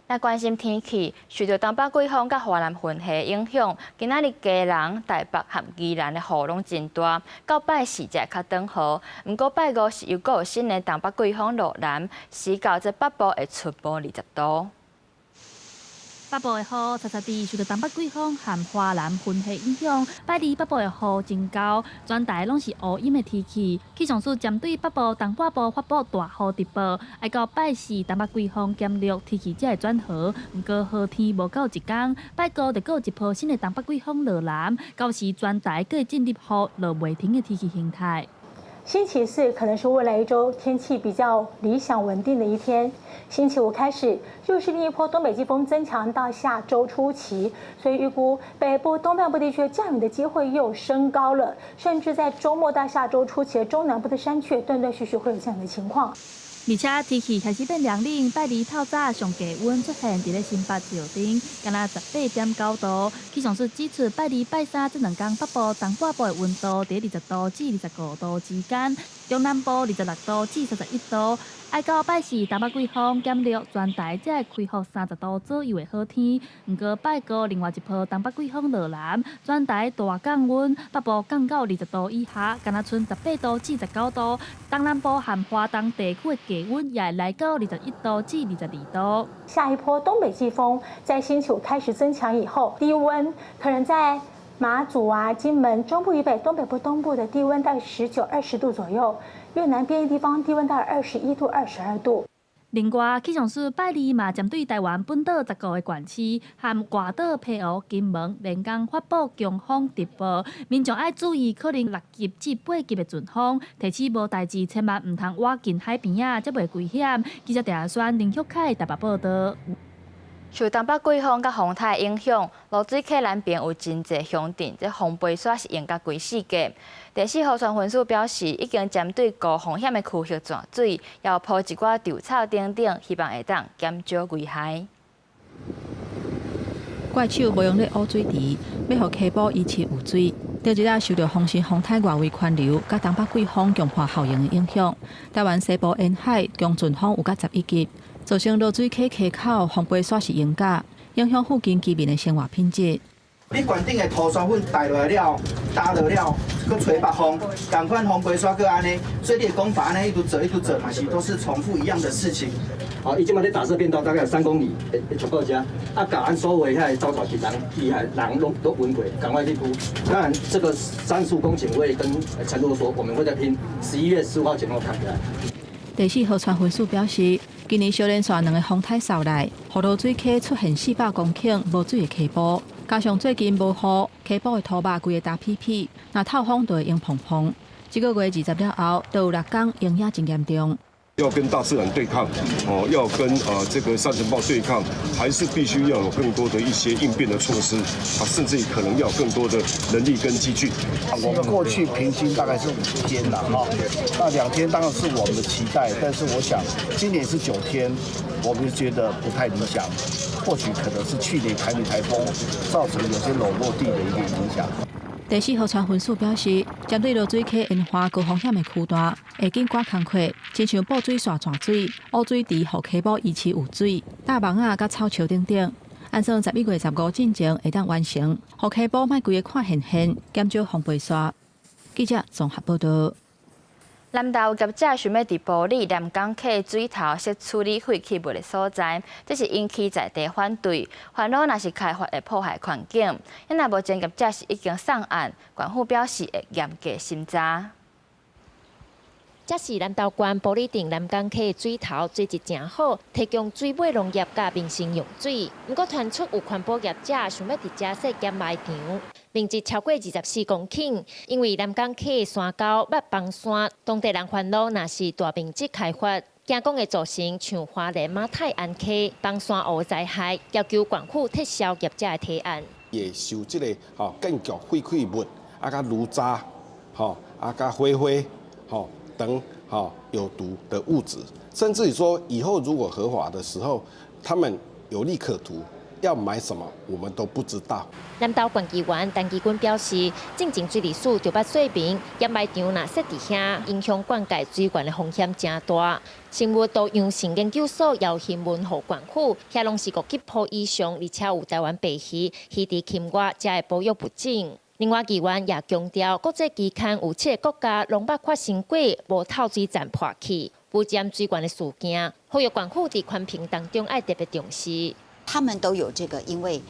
來關心天氣，受著東北季風佮華南雲系影響，今仔日基隆、台北和宜蘭的雨攏真大，到拜四才會較轉好。毋過拜五是又閣有新的東北季風落南，時到這北部會出無20度。北部的雨，實實地受著東北季風和華南雲系影響，拜二北部的雨真厚，全台攏是烏陰的天氣。氣象署針對北部、東半部發布大雨特報，愛到拜四東北季風減弱，天氣才會轉好。毋過好天無夠一工，拜五就閣有一波新的東北季風落南，到時全台閣會進入雨落袂停的天氣形態。星期四可能是未來一周天氣比較理想穩定的一天。星期五開始又是另一波東北季風增強到下周初期，所以預估北部、東半部地區降雨的機會又升高了，甚至在周末到下周初期的中南部的山區斷斷續續會有降雨的情況。而且天氣開始變涼冷，拜二透早上低溫出現佇咧新北石碇，敢若18.9度。氣象署指出，拜二、拜三這兩工北部、東半部的溫度佇20度至25度之間，中南部26度至31度。愛到拜四東北季風減弱，全台才會恢復30度左右的好天。毋過拜五另外一波東北季風落南，全台大降溫，北部降到20度以下，敢若賰18度至19度。東南部和華東地區的低溫也會來到21度至22度。下一波東北季風在星期五開始增強以後，低溫可能在馬祖啊、金門、中部以北、東北部、東部的低溫在19、20度左右。越南邊地方低溫到21度、22度。另外，氣象署拜二嘛針對臺灣本島10個縣市和外島澎湖、金門、連江發布強風特報，民眾愛注意可能6級至8級的陣風，提醒無代誌千萬毋通倚近海邊仔，才袂危險。記者鄭宣林旭凱台北報導。受東北季風佮風颱影響，濁水溪南爿有真濟鄉鎮，這風飛沙是淹甲規四界。第四河川分署表示，已經針對高風險的區域鑽水，猶鋪一寡稻草等等，希望會當減少危害。怪手無用咧挖水池，欲予溪埔維持有水。頂一日受著風神風颱外圍環流，佮東北季風強化效應的影響，臺灣西部沿海強陣風有甲11級，造成濁水溪溪口風飛沙是淹甲，影響附近居民的生活品質。你懸頂的塗沙粉帶落來了，打落了，閣吹北風，仝款風飛沙閣按呢，所以你的工法按呢一直做一直做，嘛是都是重複一樣的事情。好，伊這馬咧打設便道大概有3公里，會全部遮，啊，共咱所有遐个走帶人、機械人攏攏穩過，趕快去鋪。當然，這個35公頃我也跟承諾說，我們會再拼，11月15號前後崁起來。第四河川分署表示，今年小連續兩个風颱掃來，予濁水溪出現400公頃無水的溪埔，加上最近無雨，溪埔的土肉規个焦敝敝，若透風就會淹蓬蓬。這個月20了後，就有6工淹也真嚴重。要跟大自然對抗，哦，要跟這個沙塵暴對抗，還是必須要有更多的一些應變的措施，啊，甚至於可能要更多的人力跟機具。我們過去平均大概是5天啦，哈，那2天當然是我們的期待，但是我想今年是9天，我們覺得不太理想，或許可能是去年台米颱風造成有些裸落地的一個影響。第四河川分署表示，針對濁水溪沿岸高風險的區段，會緊趕工課，親像布水線鑽水、污水池予溪埔維持有水、搭網仔佮草樹等等。按算11月15進前會當完成，予溪埔莫規个看現現，減少風飛沙。記者綜合報導。南投有業者想欲佇埔里南港溪水頭設處理廢棄物的所在，這是引起在地反對，煩惱若是開發會破壞環境。若目前業者是已經送案，縣府表示會嚴格審查。這是南投縣埔里鎮南港溪水頭水質誠好，提供水尾農業佮民生用水。毋過傳出有環保業者想欲佇遮設減埋場，面積超過24公頃。因為南港溪山溝捌崩山，當地人煩惱若是大面積開發，驚講會造成像花蓮馬太鞍溪崩山湖災害，要求縣府撤銷業者的提案。會受這個吼建築廢棄物啊，佮爐渣吼啊，佮火花吼等吼有毒的物質，甚至於說以後如果合法的時候，他們有利可圖，要買什麼，我們都不知道。南投縣議員陳其軍表示，進前水利署就捌說明，掩埋場若設佇遐，影響灌溉水源的風險誠大。生物多樣性研究所姚興文予縣府，遐攏是五級鋪以上，而且有台灣白魚、魚池禽蛙，才會保育物種。另外，議員也強調，國際期刊有七个國家攏捌發生過無透水層破去、污染水源的事件，呼籲縣府佇環評當中愛特別重視。他們都有這個因為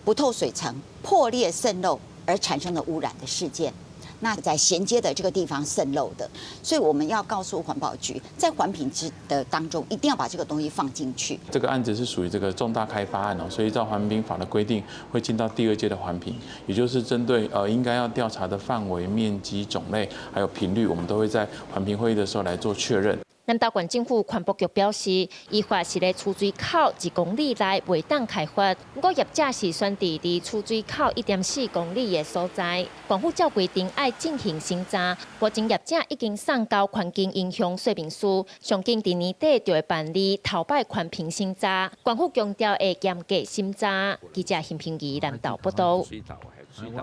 不透水層破裂滲漏而產生的污染的事件。那在銜接的這個地方滲漏的，所以我們要告訴環保局，在環評之的當中，一定要把這個東西放進去。這個案子是屬於這個重大開發案哦，所以照環評法的規定，會進到第二階的環評，也就是針對應該要調查的範圍、面積、種類，還有頻率，我們都會在環評會議的時候來做確認。南投縣政府環保局表示，依法是咧取水口1公里內袂當開發，毋過業者是選佇離取水口1.4公里的所在，縣府照規定愛進行審查。目前業者已經送交環境影響說明書，上緊佇年底就會辦理頭擺環評審查。縣府強調會嚴格審查。記者邢平儀南投報道。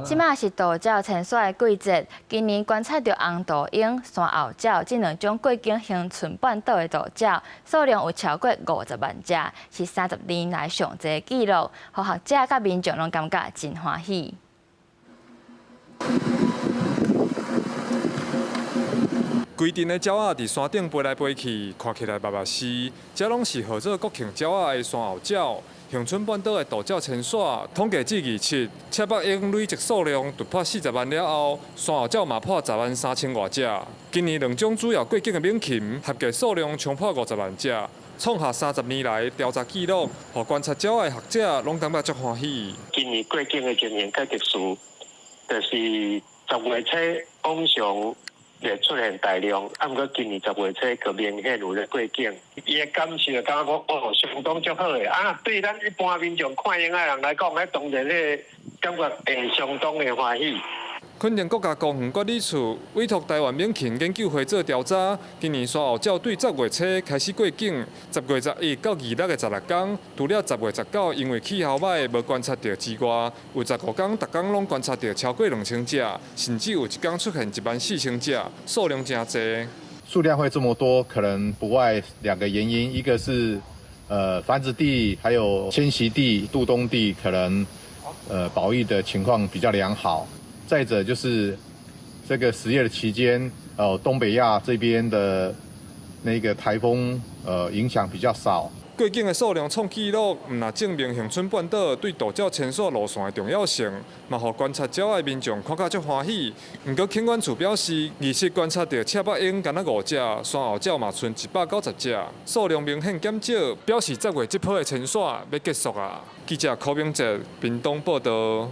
這馬是渡鳥遷徙的季節，今年觀察著紅杜鶯、山鱟鳥這兩種過境恆春半島的渡鳥數量有超過50萬隻，是30年來上濟的紀錄，予學者佮民眾攏感覺真歡喜。規陣的鳥仔佇山頂飛來飛去，看起來密密絲，這攏是號做國慶鳥仔的山鱟鳥。恆春半島的渡鳥遷徙統計至27，赤腹鷹累積數量突破40萬了後，山鱟鳥嘛破10萬3千外隻。今年兩種主要過境的猛禽合計數量衝破50萬隻，創下30年來調查紀錄，予觀察鳥的學者攏感覺足歡喜。今年過境的情形較特殊，就是10月初往常會出現大量，啊，毋過今年10月初閣明顯有咧過境，伊的感受感覺講哦，相當足好的。啊，對咱一般民眾看鷹仔人來講，彼當然彼個感覺會相當的歡喜。墾丁國家公園管理處委託台灣猛禽研究會做調查，今年山鱟鳥對10月初開始過境，10月11到26的16天，除了10月19因為氣候歹無觀察著之外，有15天逐工攏觀察著超過2000隻，甚至有一天出現14000隻，數量誠濟。數量會這麼多，可能不外兩個原因，一個是繁殖地，還有遷徙地、渡冬地，可能保育的情況比較良好。再者就是這個10月的期間，東北亞這邊的那個颱風，影響比較少。過境的數量創紀錄，毋但證明恆春半島對渡鳥遷徙路線的重要性，嘛予觀察鳥的民眾看甲足歡喜。毋過墾管處表示，27觀察著赤腹鷹干焦5隻，山鱟鳥嘛賰190隻，數量明顯減少，表示10月這波的遷徙欲結束啊。記者柯明哲屏東報道。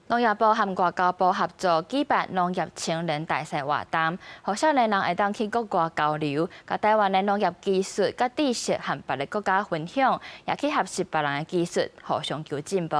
農業部和外交部合作舉辦農業青年大賽活動，予少年人會當去國外交流，共台灣的農業技術佮知識和別个國家分享，也去學習別人的技術，互相求進步。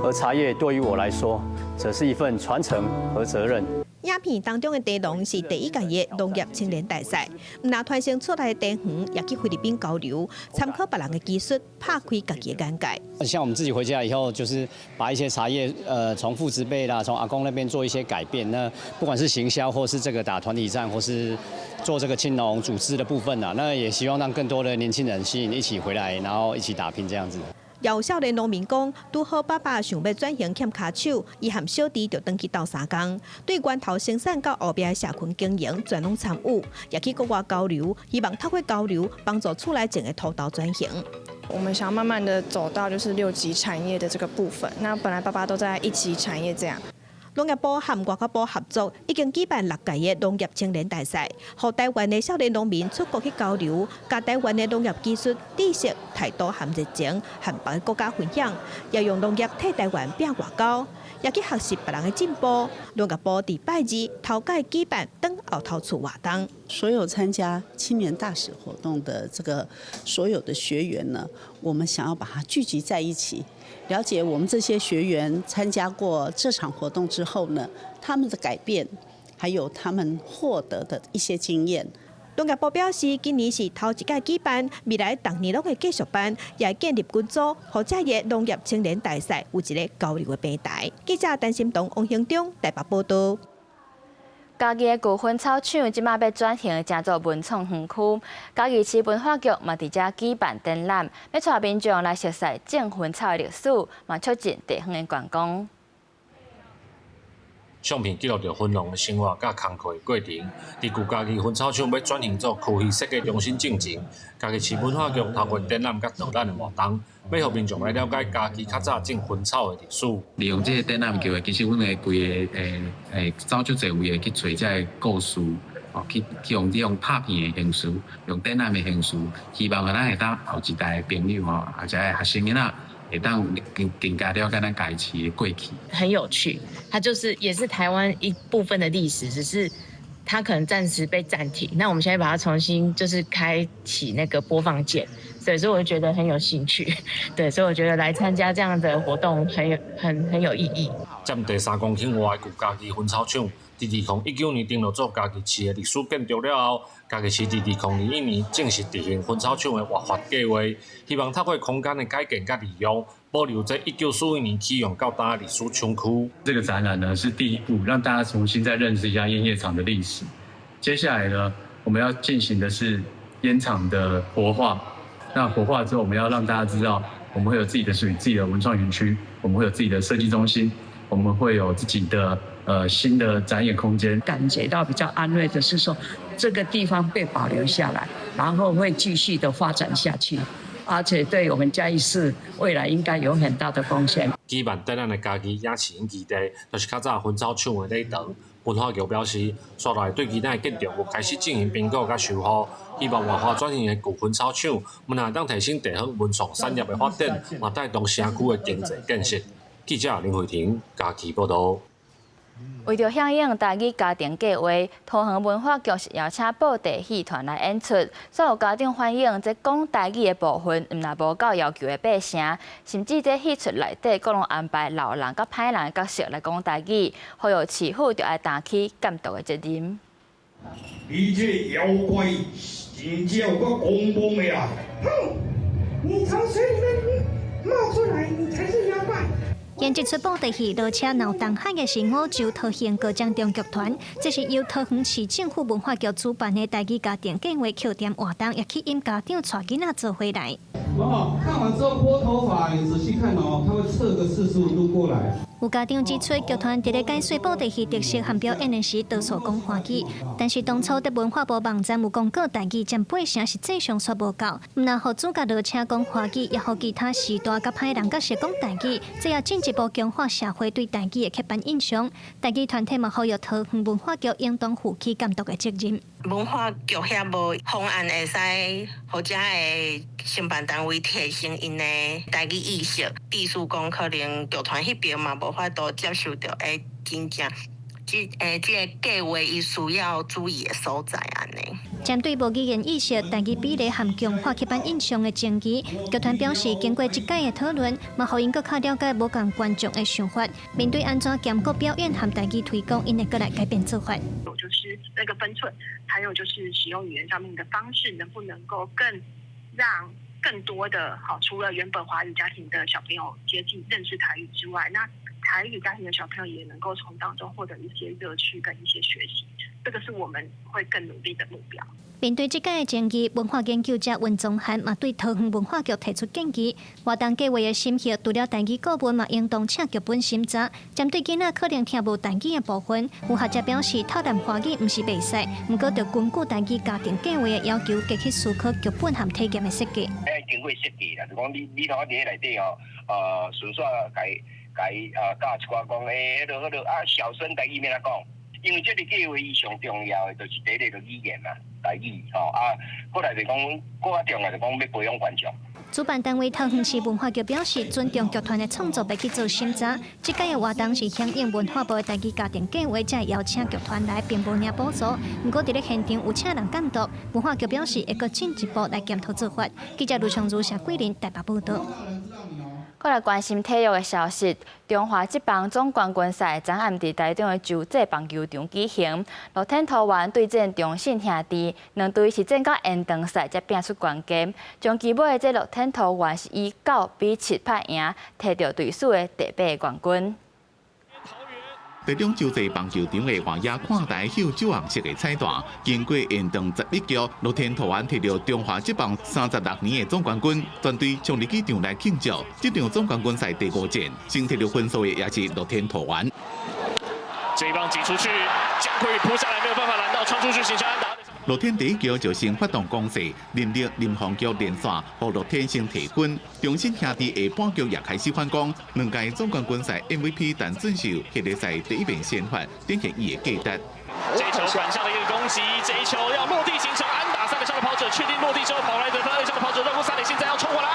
而茶葉對於我來說，則是一份傳承和責任。影片當中的茶農是第一屆的農業青年大賽，毋但傳承出來的茶園，也去菲律賓交流，參考別人的技術，拍開家己的眼界。像我們自己回家以後，就是把一些茶葉，從父執輩啦，從阿公那邊做一些改變。那不管是行銷，或是這個打團體戰，或是做這個青農組織的部分啊，那也希望讓更多的年輕人吸引一起回來，然後一起打拼這樣子。有少年農民講，拄好爸爸想欲轉型欠跤手，伊和小弟就轉去鬥相共，對源頭生產到後壁社群經營全攏參與，也去國外交流，希望透過交流幫助厝內種的土豆轉型。我們想要慢慢的走到就是6級產業的這個部分。那本來爸爸都在1級產業這樣。農業部和外交部合作，已經舉辦6屆的農業青年大賽，予台灣的少年農民出國去交流，共台灣的農業技術、知識、態度和熱情，和別个國家分享，也用農業替台灣拼外交，也去學習別人的進步。農業部佇拜二頭擺舉辦轉後頭厝活動，所有參加青年大使活動的這個所有的學員呢，我們想要把它聚集在一起。了解我們這些學員參加過這場活動之後呢，他們的改變，還有他們獲得的一些經驗。農業部表示，今年是頭一屆舉辦，未來逐年攏會繼續辦，也會建立群組，予這个農業青年大賽有一个交流的平台。記者陳心東、王興中台北報道。嘉義的舊薰草廠這馬欲轉型，成做文創園區。嘉義市文化局嘛佇遮舉辦展覽，欲帶民眾來熟悉種薰草的歷史，嘛促進地方的觀光。相片記錄著薰農的生活佮工課的過程。佇舊嘉義薰草廠欲轉型做區域設計中心進前，嘉義市文化局透過展覽佮導覽的活動，欲予民眾來了解嘉義較早種薰草的歷史。利用這个展覽機會，其實阮會規个走足濟位的去揣這个故事，哦，去用這種拍片的形式，用展覽的形式，希望咱會當後一代的朋友吼，或者學生囡仔。會當更加了解咱嘉義市的過去。很有趣，它就是也是台灣一部分的歷史，只是它可能暫時被暫停。那我們現在把它重新就是開啟那個播放鍵，對，所以我就覺得很有興趣。對，所以我覺得來參加這樣的活動很有很有意義。佔地3公頃外的舊嘉義薰草廠，佇2019年登錄做嘉義市的歷史建築了後，嘉義市佇2021年正式執行薰草廠的活化計劃，希望透過空間的改建佮利用，保留這1941年啟用到今的歷史廠區。這個展覽呢是第一步，讓大家重新再認識一下菸葉廠的歷史。接下來呢，我們要進行的是菸廠的活化。那活化之後，我們要讓大家知道，我們會有自己的屬於自己的文創園區，我們會有自己的設計中心，我們會有自己的新的展演空間。感覺到比較安慰的是說，這個地方被保留下來，然後會繼續的發展下去，而且對我們嘉義市未來應該有很大的貢獻。舉辦展覽的嘉義影視影基地，就是較早薰草廠的禮堂。文化局表示，紲來對其他的建築物開始進行評估佮修復，希望活化轉型的舊薰草廠，毋但當提升地方文創產業的發展，嘛帶動社區的經濟建設。記者林慧婷嘉義報導。為著響應台語家庭計畫，桃園文化局是邀請布袋戲團來演出。所有家長反映，這講台語的部分，毋但無夠要求的八成，甚至這戲出內底，閣攏安排老人佮歹人的角色來講台語，呼籲市府著愛擔起監督的責任。你這妖怪真正有夠狂妄的啊！哼，你從水裡面冒出來，你才是妖怪。演這齣布袋戲《落車鬧東海》的是五洲桃園高江中劇團，這是由桃園市政府文化局主辦的台語家庭計畫慶典活動，也吸引家長帶囡仔做伙來。哦，看完之後撥頭髮，你仔細看哦，它會側個45度過來。有家長指出，劇團佇咧解說布袋戲特色和表演的時，多數講華語，但是當初佇文化部網站有公告台語佔八成，實際上卻無夠。毋但予主角落車講華語，也予其他時代佮歹人角色講台語，這也進一步強化社會對台語的刻板印象。台語團體嘛呼籲桃園文化局應當負起監督的責任。文化局遐無方案會使，予遮的承辦單位提升𪜶的台語意識。意思講可能劇團彼邊嘛無法度接受著，真正這个計畫伊需要注意的所在按呢。針對無語言意識、台語比例和強化刻板印象的爭議，劇團表示，經過這擺的討論，嘛予𪜶閣較了解無仝觀眾的想法。面對按怎兼顧表演和台語推廣，𪜶會閣來改變做法。就是那個分寸，還有就是使用語言上面的方式，能不能夠更讓更多的好，除了原本華語家庭的小朋友接近認識台語之外，那台語家庭的小朋友也能夠從當中獲得一些樂趣跟一些學習，這個是我們會更努力的目標。面對這擺的爭議，文化研究者溫宗翰嘛對桃園文化局提出建議：活動計畫的審核，除了台語顧問嘛，應當請劇本審查。針對囡仔可能聽無台語的部分，有學者表示，透濫華語毋是袂使，毋過著根據台語家庭計畫的要求，加去思考劇本和體驗的設計。愛經過設計啦，就講你頭佇咧內底吼，順紲共伊教一寡講，彼落彼落啊，小聲台語欲按怎講？因為這个計畫伊上重要的就是第一个就語言啦，台語吼啊，過來就講，閣較重要就講欲培養觀眾。主辦單位桃園市文化局表示，尊重劇團的創作，袂去做審查。這擺的活動是響應文化部的台語家庭計畫，才會邀請劇團來，並無領補助。毋過佇咧現場有請人監督，文化局表示會閣進一步來檢討做法。記者盧長如、謝桂林台北報導。過來關心體育的消息，中華職棒總冠軍賽昨暗佇台中的洲際棒球場舉行，樂天桃猿對戰中信兄弟，兩隊是戰到延長賽才拼出關鍵。終其尾的這樂天桃猿是以9比7拍贏，摕著隊史的第八個冠軍。台中洲際棒球場的外野看台繡酒紅色的彩帶，經過延長11局，樂天桃猿摕著中華職棒36年的總冠軍，全隊衝入去場內慶祝。這場總冠軍賽第五戰，先摕著分數的也是樂天桃猿。這一棒擊出去，江坤宇撲下來，沒有辦法攔到，衝出去形成安打。樂天第一局就先發動攻勢，林立林鴻局連線，予樂天先提分。中信兄弟下半局也開始反攻，兩屆總冠軍賽 MVP 陳俊秀系列賽第一面先發，展現伊的價值。這一球反向的一個攻擊，這一球要落地形成安打，三壘上的跑者確定落地之後跑來得分，二壘上的跑者繞過三壘，現在要衝回來。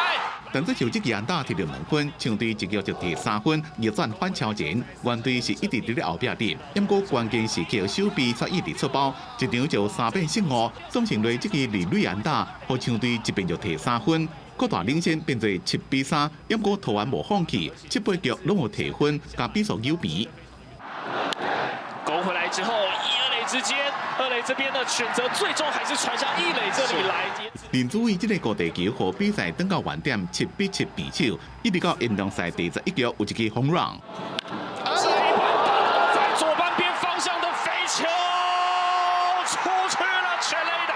陳俊秀這支安打摕著兩分，強隊一局就提三分，逆轉反超前。原隊是一直佇咧後壁佇，毋過關鍵時刻守備卻一直出包，一場就三變勝誤。宋承瑞這支二壘安打，予強隊一邊就提三分，擴大領先變做7比3。毋過桃猿無放棄，七八局攏有提分，共比數扭平。攻回來之後，一二壘之間，二壘這邊的選擇最終還是傳向一壘這裡來。林子偉這个高地球，予比賽轉到原點7比7平手，一直到延長賽第11局有一支 home run。這一棒打在左半邊方向的飛球出去了，全壘打。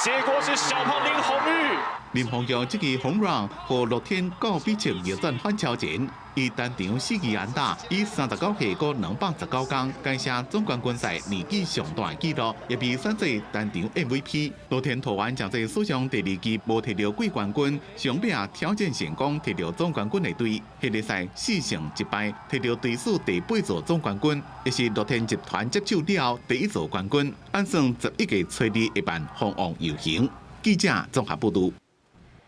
結果是小胖林泓育。林泓育這支 home run，予樂天9比7逆轉反超前。伊單場四支安打，以39歲閣219工，改寫總冠軍賽年紀上大的紀錄，也被選做單場 MVP。樂天桃猿成做史上第二支無摕著季冠軍，上尾挑戰成功摕著總冠軍的隊。系列賽4勝1敗，摕著隊史第八座總冠軍，也是樂天集團接手了後第一座冠軍。按算11月初二會辦封王遊行。記者綜合報導。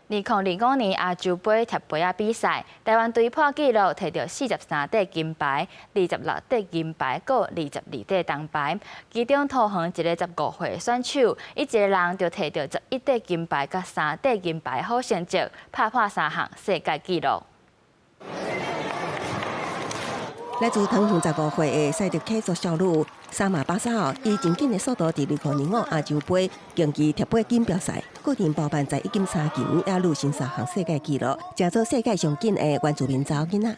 2025年亞洲盃疊杯仔比賽，台灣隊破紀錄，摕著43塊金牌、26塊銀牌，閣22塊銅牌。其中桃園一个15歲選手，伊一个人就摕著11塊金牌佮3塊銀牌好成績，拍破三項世界紀錄。來自桃園15歲的賽德克族少女沙馬巴沙奧，以真緊的速度，佇2025亞洲盃競技疊杯錦標賽，個人包辦十一金三銀，也錄新三項世界紀錄，成做世界上緊的原住民查某囡仔。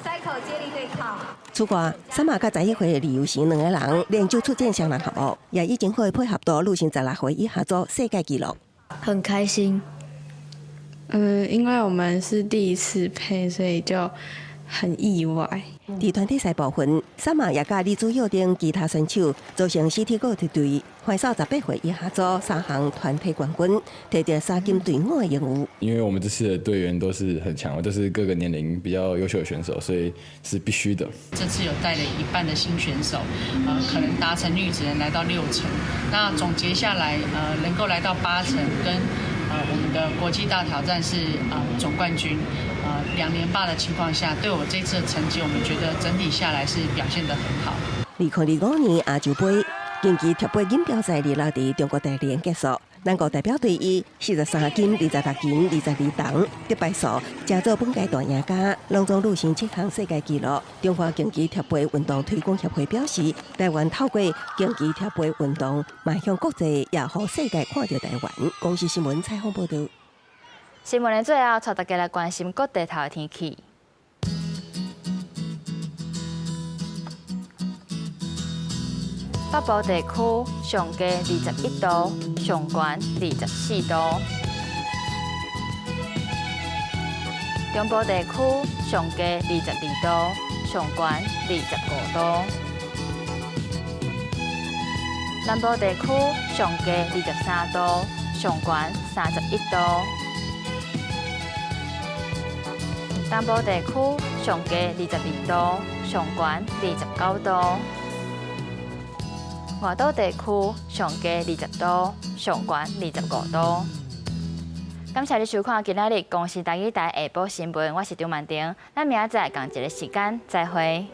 三口接力對抗。此外，沙馬佮11歲的李由賢兩個人連續出戰雙人項目，也以真好的配合度，錄成16歲以下組世界紀錄。很開心。因為我們是第一次配，所以就很意外。佇團體賽部分，沙馬也佮李子佑等其他選手組成 CT 哥團隊，橫掃18歲以下組三項團體冠軍，摕著三金隊伍的榮譽。因為我們這次的隊員都是很強，都是各個年齡比較優秀的選手，所以是必須的。這次有帶了一半的新選手，可能達成率只能來到6成。那總結下來，能夠來到8成，跟我們的國際大挑戰是總冠軍。2連霸的情況下，對我這次的成績，我們覺得整體下來是表現得很好。2025年亞洲盃競技疊杯錦標賽二六佇中國大連結束，咱國代表隊以43金、26銀、22銅得敗數，成做本屆大贏家，攏總錄成七項世界紀錄。中華競技疊杯運動推廣協會表示，台灣透過競技疊杯運動邁向國際，也予世界看著台灣。公視新聞採訪報導。新聞的最後，帶大家來關心各地頭的天氣。北部地區上低21度，上懸24度；中部地區上低22度，上懸25度；南部地區上低23度，上懸31度。東部地區上低22度，上懸29度；外島地區上低20度，上懸25度。感謝你收看今仔日公視台語台下晡新聞，我是張曼婷，咱明仔載仝一个時間再會。